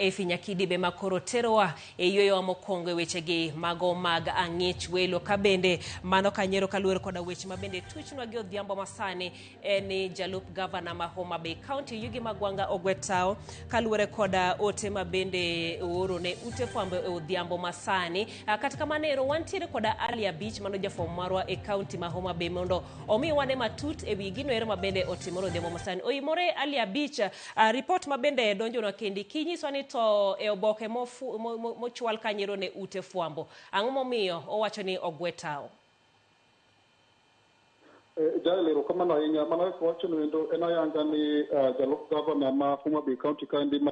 Efi Nyakidibe ma koro terowa e yueyowa mokwongo e wechegi mago mag ang'ich welo. Ka bende mano kanyiero kaluwore koda weche ma bende tuchnwa gi odhiambo masani en ni jalup gavana ma Homa Bay County Oyugi Magwanga ogwe tao kaluwore koda ote ma bende ooro ne ute fwambo e odhiambo masani. Kata kamano ero wantiere koda Ali Abich mano jafwambo marwa e county ma Homa Bay mondo omi wane matut e wi gino ero ma bende otimore odhiambo masani. Oimore Ali Abich, ripot ma bende donjonwa kendi kinyiswa ni to e oboke mochwal kanyo ne ute fwambo, ang'o momiyo owacho ni ogwe tao? Jael, erokamano ahinya. Mana kaka wacho endo en ayanga ni jalup gavana ma Homa Bay County kaendi ma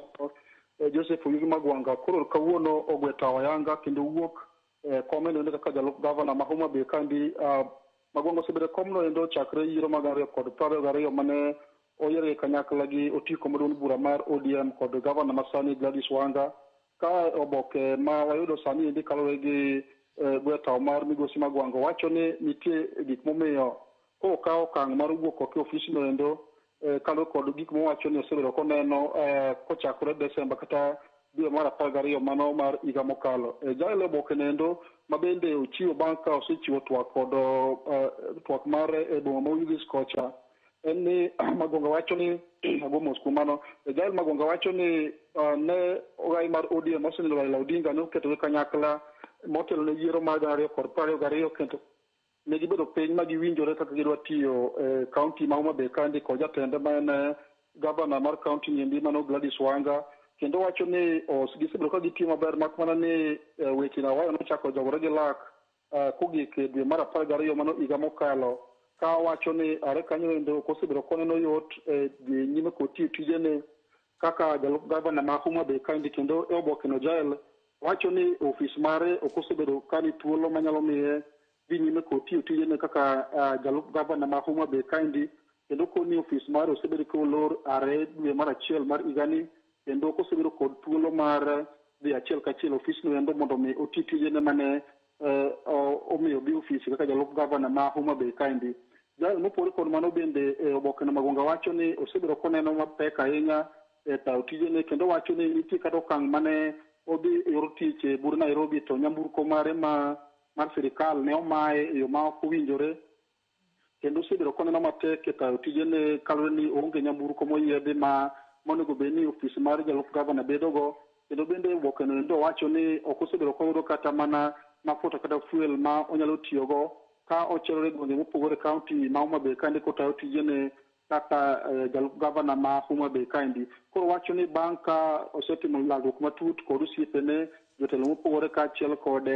Joseph Oyugi Magwanga koro kawuono ogwe tao ayanga kendo wuok komeno endo kaka jalup gavana ma Homa Bay kaendi. Magwanga osebedo e komno endo chakre yiero mag 2022 mane oyiere kanyakla gi otiko maduong' bura mar ODM kod gavana masani Gladys Wanga. Ka oboke ma wayudo sani endi kaluwore gi gwe tao mar migosi Magwanga wacho ni nitie gik momiyo koro okawo okang' mar wuok oko e ofisno endo kaluwore kod gik mowacho ni osebedo koneno kochakore Desemba kata dwe mar 12 mano mar higa mokalo. Jael, oboke no ma bende ochiwo bang' ka osechiwo twak kod twak mare e boma ma Oyugis kocha en ni Magwanga wacho ni ago mos kuom mano. Jael Magwanga wacho ni ne ogai mar ODM mosenindo Raila Odinga ne oketogi kanyakla motelo ne yiero mar 2022 kendo ne gibedo piny ma giwinjore kaka gidwa tiyo e county ma Homa Bay kaendi kod jatende ma en gavana mar county niendi mano Gladys Wanga, kendo wacho ni gisebedo ka gitiyo maber mak mana ni weche awayo nochako jogore gi lak kogik e dwe mar 12 mano higa mokalo, ka wacho ni are kanyo endo ok osebedo koneno yot dhi nyime kod tiyo tijene kaka jalup gavana ma Homa Bay kaendi. Kendo e oboke no Jael wacho ni ofis mare ok osebedo ka ni thuolo manyalo miye dhi nyime kod tiyo tijene kaka jalup gavana ma Homa Bay kaendi, kendo koni ofis mare osebedo ka olor are dwe mar achiel mar higani kendo ok osebedo kod thuolo mar dhi achiel kachiel ofisno endo mondo mi oti tijene mane omiyo bi ofis kaka jalup gavana ma Homa Bay kaendi. Jael, mopogore kod mano bende e oboke no Magwanga wacho ni osebedo koneno mapek ahinya e tayo tijene, kendo wacho ni nitie kata okang' mane odhi e yor tich e bur Nairobi to nyamburko mare ma mar sirikal ne omaye e yo ma ok owinjore, kendo osebedo koneno matek e tayo tijene kaluwore ni oonge nyamburko moyiedhi ma monego bed ni ofis mar jalup gavana bedogo. Kendo bende oboke no endo wacho ni ok osebedo koyudo kata mana mafuta kata fuel ma onyalo tiyogo ka ochelore e gwenge mopogore e county ma Homa Bay kaendi kotayo tijene kaka jalup gavana ma Homa Bay kaendi. Koro wacho ni bang' ka osetimo lalruok matut kod osiepene, jotelo mopogore kaachiel kod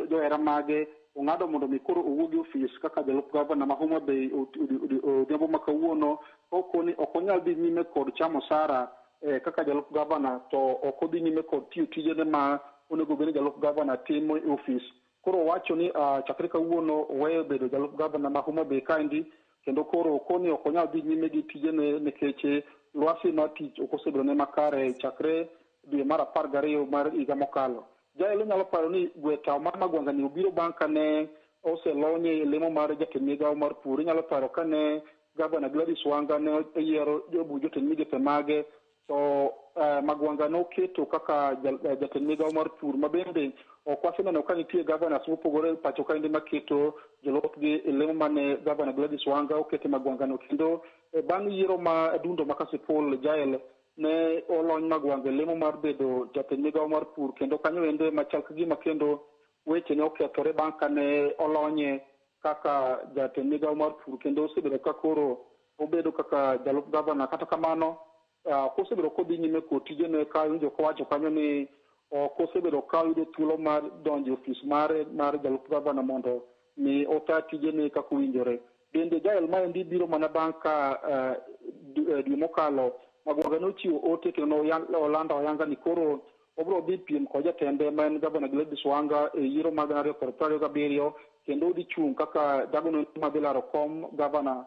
johera mage, ong'ado mondo mi koro owuog e ofis kaka jalup gavana ma Homa Bay odhiambo ma kawuono, kokoni ok onyal dhi nyime kod chamo osara kaka jalup gavana to ok odhi nyime kod tiyo tijene ma onego bed ni jalup gavana timo e ofis. Koro owacho ni chakre kawuono oweyo bedo jalup gavana ma Homa Bay kaendi, kendo koro koni ok onyal dhi nyime gi tijene nikech lwasi mar tich ok osebedone makare chakre dwe mar 12 mar higa mokalo. Jael, nyalo paro ni gwe tao mar Magwanga ni obiro bang' kane oselonye e lemo mar jatend migawo mar pur. Inyalo paro kane gavana Gladys Wanga ne oyiero jotend migepe mage to Magwanga noketo kaka jatend migawo mar pur, ma bende ok waseneno ka nitie governors mopogore pacho kaendi maketo jolupgi e lemo mane gavana Gladys Wanga okete Magwanga no. Kendo bang' yiero ma dundo ma Kasipul, Jael, ne olony Magwanga e lemo mar bedo jatend migawo mar pur, kendo kanyo endo machal ka gima kendo weche ne okethore bang' kane olonye kaka jatend migawo mar pur kendo osebedo ka koro obedo kaka jalup gavana. Kata kamano ok osebedo kodhi nyime kod tijene ka iwinjo kowacho kanyo ni ok osebedo ka oyudo thuolo mar donjo e ofis mare mar jalup gavana mondo mi ota tijene kaka owinjore. Bende Jael, maendi biro mana bang' ka dwe mokalo Magwanga nochiwo ote kendo nolando ayanga ni koro obiro dhi piem kod jatende ma en gavana Gladys Wanga e yiero mag 2027, kendo odhi chung' kaka jagono madhi laro kom gavana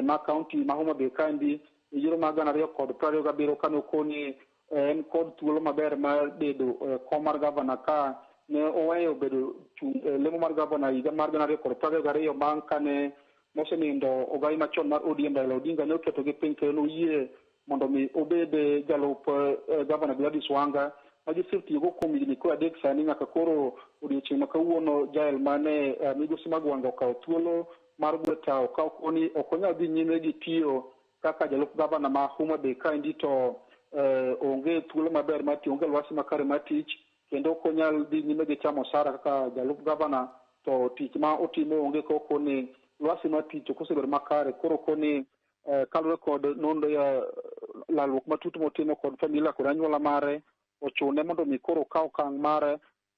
ma county ma Homa Bay kaendi e yiero mag 2027, kane okoni en kod thuolo maber mar bedo kom mar gavana ka ne oweyo bedo chung' e lemo mar gavana higa mar 2022 bang' kane mosenindo ogai machon mar ODM Raila Odinga ne oketo gi piny kendo noyie Mondo mi obed jalup gavana Gladys Wanga ma gisetiyogo kuom higni koro 3 sani, nyaka koro odiochieng' ma kawuono jael mane migosi Magwanga okawo thuolo mar gwe tawo ka okoni ok onyal dhi nyime gi tiyo kaka jalup gavana ma Homa Bay kaendi, to onge thuolo maber mar tiyo, onge lwasi makare mar tich, kendo ok onyal dhi nyime gi chamo osara kaka jalup gavana to tich ma otimo onge, ka okoni lwasi mar tich ok osebedo makare. Koro okoni kaluwore kod nonro ya lalruok matut motimo kod familia kod anyuola mare, ochune mondo mi koro okaw okang' mare.